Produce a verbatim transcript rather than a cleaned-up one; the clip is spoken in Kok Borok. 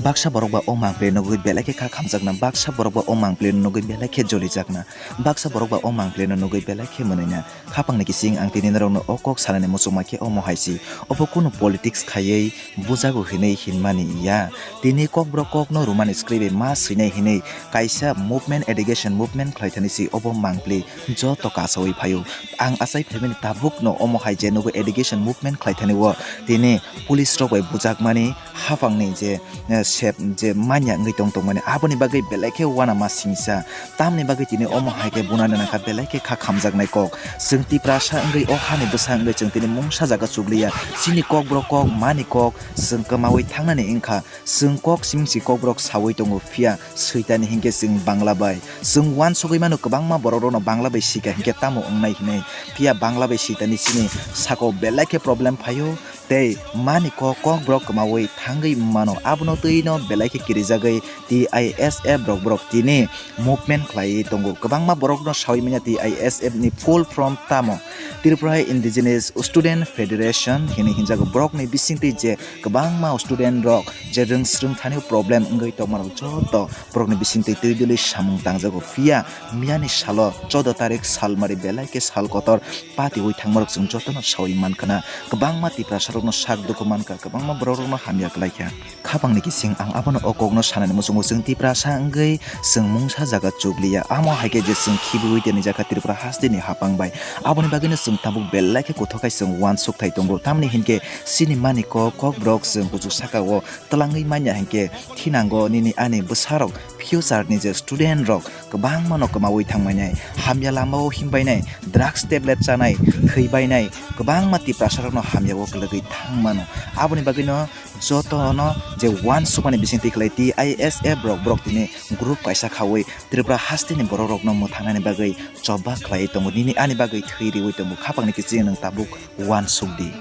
Baksa borok ba o mangpli nugwi belai khe kha khamjakna, baksa borok ba o mangpli nugwi belai khe jolijakna, baksa borok ba o mangpli no nugwi belai khe mwnwina. Khapangni kising ang tini norokno o kok sanani muchungma khe omo hai si, obo kunu politics khaiwi bujago hinwi hinmani ya. Tini kokborok kokno rwmani script bai ma swinai hinwi kaisa movement, education movement khlai thani si obo mangpli joto kasawi phaio. Ang achai phaimani tabukno omo hai je nugo education movement khlai thani o tini police rok bai bujakmani hapangni je, eh, sep je manya wngwi tong tongmani aboni bagwi belai khe uanama singsa. Tamni bagwi tini omo hai khe buna nana kha belai khe kha khamjaknai kok. Chwng Tiprasa wngwi o hani bwsa wngwi chwng tini mungsa jaga chukliya. Chini kokborok kok mani kok chwng kwmawi thangnani wngkha. Chwng kok siming si kokborok sawi tongo, phiya switani hinkhe chwng Bangla bai. Chwng uansugwi mano kwbangma borok rokno Bangla bai sika hinkhe tamo wngnai hinwi. Phiya Bangla bai sitani chini sako belai khe problem phaio. Tei mani kok kokborok kwmawi thangwi mano, abono twino belai khe kirijagwi T I S F rok borok tini movement khlaiwi tongo. Kwbangma borokno sawi manya T I S F ni full form tamo. Tripura Indigenous Student Federation hinwi hinjago. Borokni bisingtwi je kwbangma student rok je rwng swrwng thani problem wngwi tongma rok joto borokni bisingtwi twi dwlwi samung tangjago. Phiya miyani salo choudo tarik salmari belai khe sal kotor patiwi thangmarok chwng jotono sawi mankha na. Kwbangma Tiprasarokno sak dukhu mankha, kwbangma borokrokno hamya kwlaikha. Khapangni kising ang abono o kokno sanani muchungo, chwng Tiprasa wngwi chwng mungsa jaga chukliya. Amo hai khe je chwng khibiwi tonijakha Tripura hasteni hapang bai. Aboni bagwino chwng tabuk belai khe kuthok khai chwng uansuk thai tongo. Tamni hinkhe chini mani kok, kokborok chwng kuchuk saka o twlangwi manya hinkhe thinango nini ani bwsarok future ni je student rok kwbangma no kwmawi thangbainai, hamya lama o himbainai, drugs tablet chanai, thwibainai, kwbangma Tiprasa rok no hamya o kwlwgwi thangmano. Aboni bagwi no joto no je uansukmani bising twi khlai T I S F rok borok tini group kaisa khawi Tripura hasteni borok rok no mwthangnani bagwi choba khlai tongo, nini ani bagwi thwi riwi tongo, khapangni kiching nwng tabuk uansuk di.